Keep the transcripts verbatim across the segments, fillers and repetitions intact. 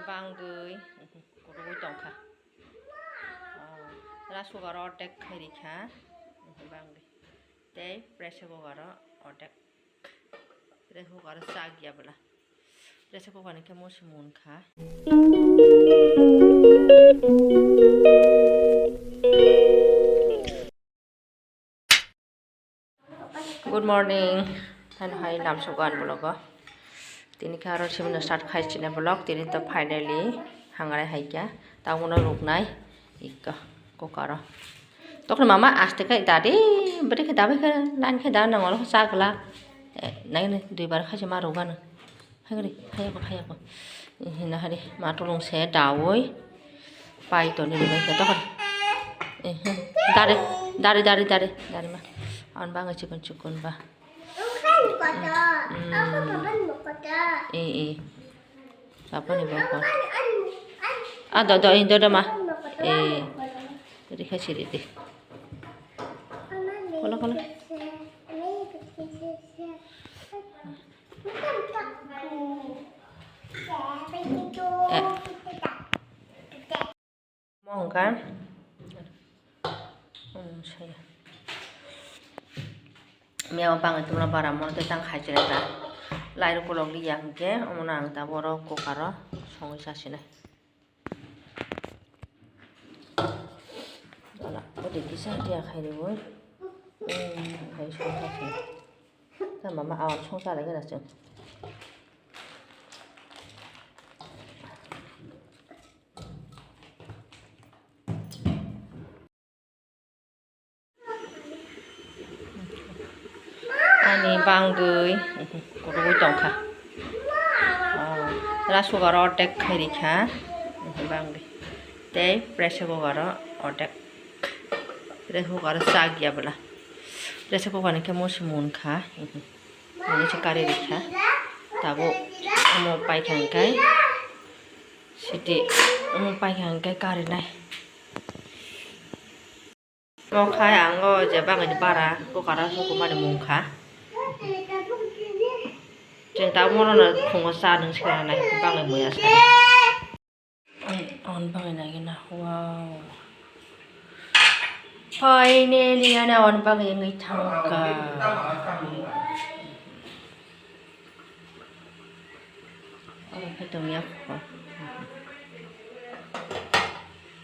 Bangwi kuruwi tongkha. Oh, rice cooker o ordek khai rikha. Bangwi. Tei pressure cooker o ordek. Pressure cooker o chak ya bwla. Pressure cooker ni khe musi munkha. Good morning. Hano hai lamsok ani vlog o. Tini khe aro sibino start khai chini vlog. Tini to finally hangrai hai kha. Tabukno ruknai ikko cooker o. Tokni mama aste khai dadi, bwrwi khe dabai khe line khe da nang oro chagla. Eh, nai nai duibar khai se ma rukgano. Hai gori, hai ako, hai ako. Hina hari matulung se dawi. Pai toni ni bai khe tokon. Eh, dari, dari, dari, dari, dari ma. Awan bangwi chikon chikon ba. Mm. Eh, eh. Apa ni bokon? Ah, do, do, do, do ma. Eh. Jadi kasih di. Kola, kola. Eh. Mo hwnkha, hmm, saya. Mia o bangwi tumla bara mono tei tang khai chwrai ta. Lai rok kolok li ya hwnkhe, omono ang tabuk oro cooker o songwi chasinai. Ala, ode kisa dia khai rw. Hmm, khai song chasinai. Ta mama awan song chalai gana chwng. Ani bangwi kuruwi tongkha. Oh, rice cooker o ordek khai rikha. Bangwi. Tei pressure cooker o ordek. Pressure cooker o chak ya bwla. Pressure cooker ni khe musi munkha. Ani se kari rikha. Tabuk omo paikha hwnkhe. Siti omo paikha hwnkhe karinai. Omo khai ang o je bangwi ni bara cooker o hukumani mungkha. Chwng tabuk mono no phungo cha nung swkang nai bangwi muya sa. Ai, on bangwi nai na, wow. Finally, ano on bangwi wngwi thangkha. Omo khe tongya kho.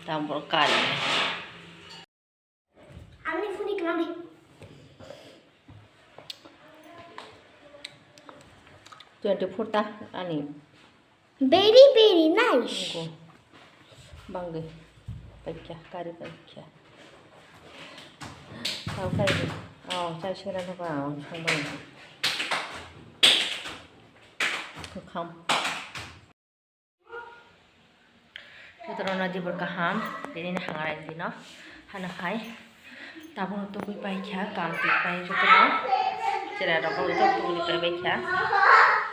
Tamo kari. Twenty four ta ani. Very, very nice. Ngo. Bangwi. Paikya, kari paikya. Tao kari. Oh, chai sera no ba, oh, song bangwi. Kham. Jotono dibor kaham, tini ni hangarai dino. Hano hai. Tabuk no tugui paikya, kam twi pai jotono. Chera rok bo tok tugui pai paikya.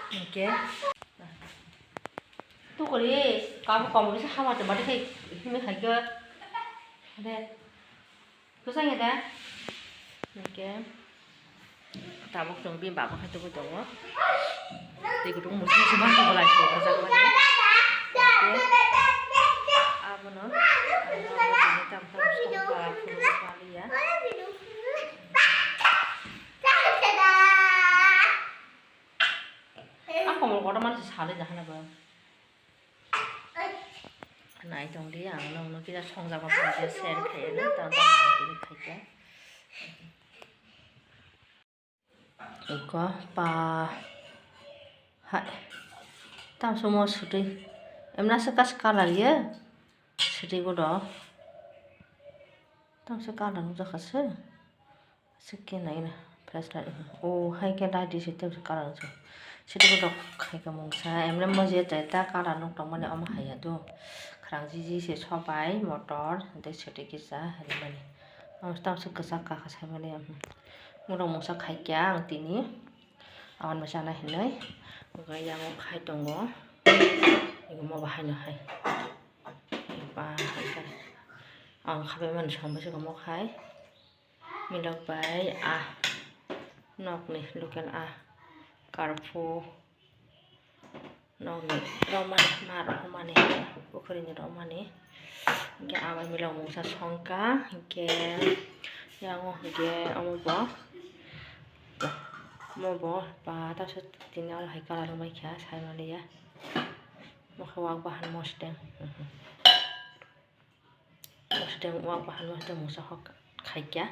Hingke. Tukuri, kamu kamu bisa hama tuh, berarti kayak ini kayak. Ada. Kwchang ya da? Hingke tabuk chwng bini baba hai tubui tongo. Tei kutung musi musi ma tongbo lai sibok rwjakmani. Hingke abono, abono tini tam tam songkha, phuru paliya. A komol kotor mani se salai da hana ba. Nai tong di, ang nokno kisa songjakma phai khe share khaina, tamo tamo tini khaikhe. Eko pa hai tamsomo sutwi emna se kas colour ye sutwi bodo tamse colour nukjakha se. Sike naina fresh light. O hai khe light di se tebse colour se. Sitwk dok khai khe mungsa. Emre mo je chai ta colour nuk tongmani omo haiya do. Khwrang jiji se sobai motor tei sotwi kisa rimani. Omo tamse kwchak kakha saimani. Murok mungsa khai khe ang tini. Awan bai chana hinwi. Hwnkhe yango khai tongo. Ego mo bahai no hai. Ba hai khe. Ang khabai mani song bai se omo khai. Milok bai ah nokni local ah karphu Nokni romani, ma rohormani, pukhrini romani. Hinkhe amai milok mungsa songkha, hinkhe yango hinkhe omo bo, omo bo ba taso tini oro hai colour wngbaikha, saimaliya. Mokhe wak bahan mosdeng. Mosdeng wak bahan mosdeng mungsa hok khaikya.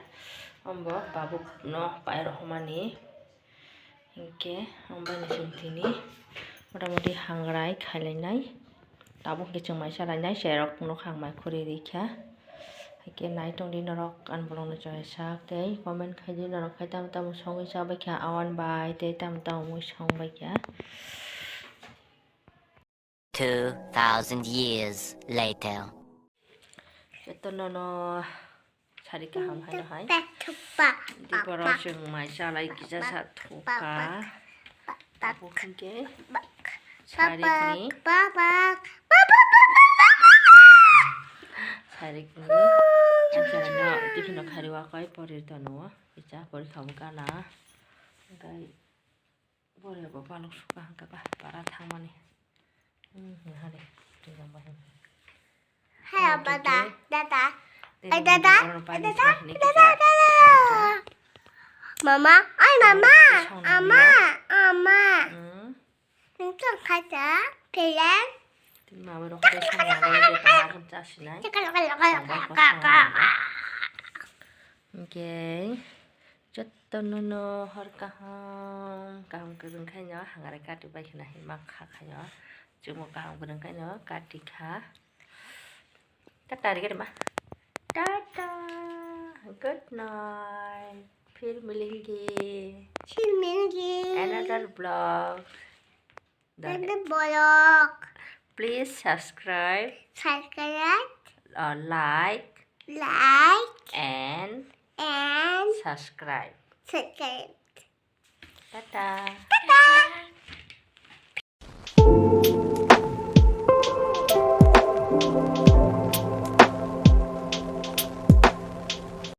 Ombo babuk no pai rohormani. Hinkhe ang bai ni chwng tini motamoti hangrai khailainai. Tabuk hinkhe chwng mai salainai, cherok nokha ang mai khurui rikha. Hinkhe naitongdi norok ani bolongno chwraisa tei comment khaidi norok khai tamo tamo songwi chabaikha awan bai tei tamo tamo mui songbaikha. Two thousand years later. Jotono no sari kaham haino hai. Diboro chwng mai chalai kisa sa thuka. Abo hinkhe sarikni, sarikni. Ang chalai no tiffin no khari wakoi porir tono. Kisa pori khamu gana. Hinkhe Bore bo balok suka hwnkhe ba para thangmani. Hmm, hade, twi jang bai. Hai, dada, dada. Ai, dada, dada, dada. Mama, ai, mama, ama, ama. Hmm. Nung tong khaja, pilen. Tini mama rok khe songmani je tongma khe chasinai. Chakal, kal, kal, kal, kal, kal. Okay. Jotono no hor kaham, kaham kwrwng khaino hangrai kati bai khna hinma kha khaio. Chwngbo kaham kwrwng khaino kati kha. Tata ri gari ma. Tata. Good night. फिर मिलेंगे. फिर मिलेंगे. Another vlog. Then the vlog. Please subscribe. Subscribe. Uh, like. Like. And. And. Subscribe. Subscribe. Tata. Tata.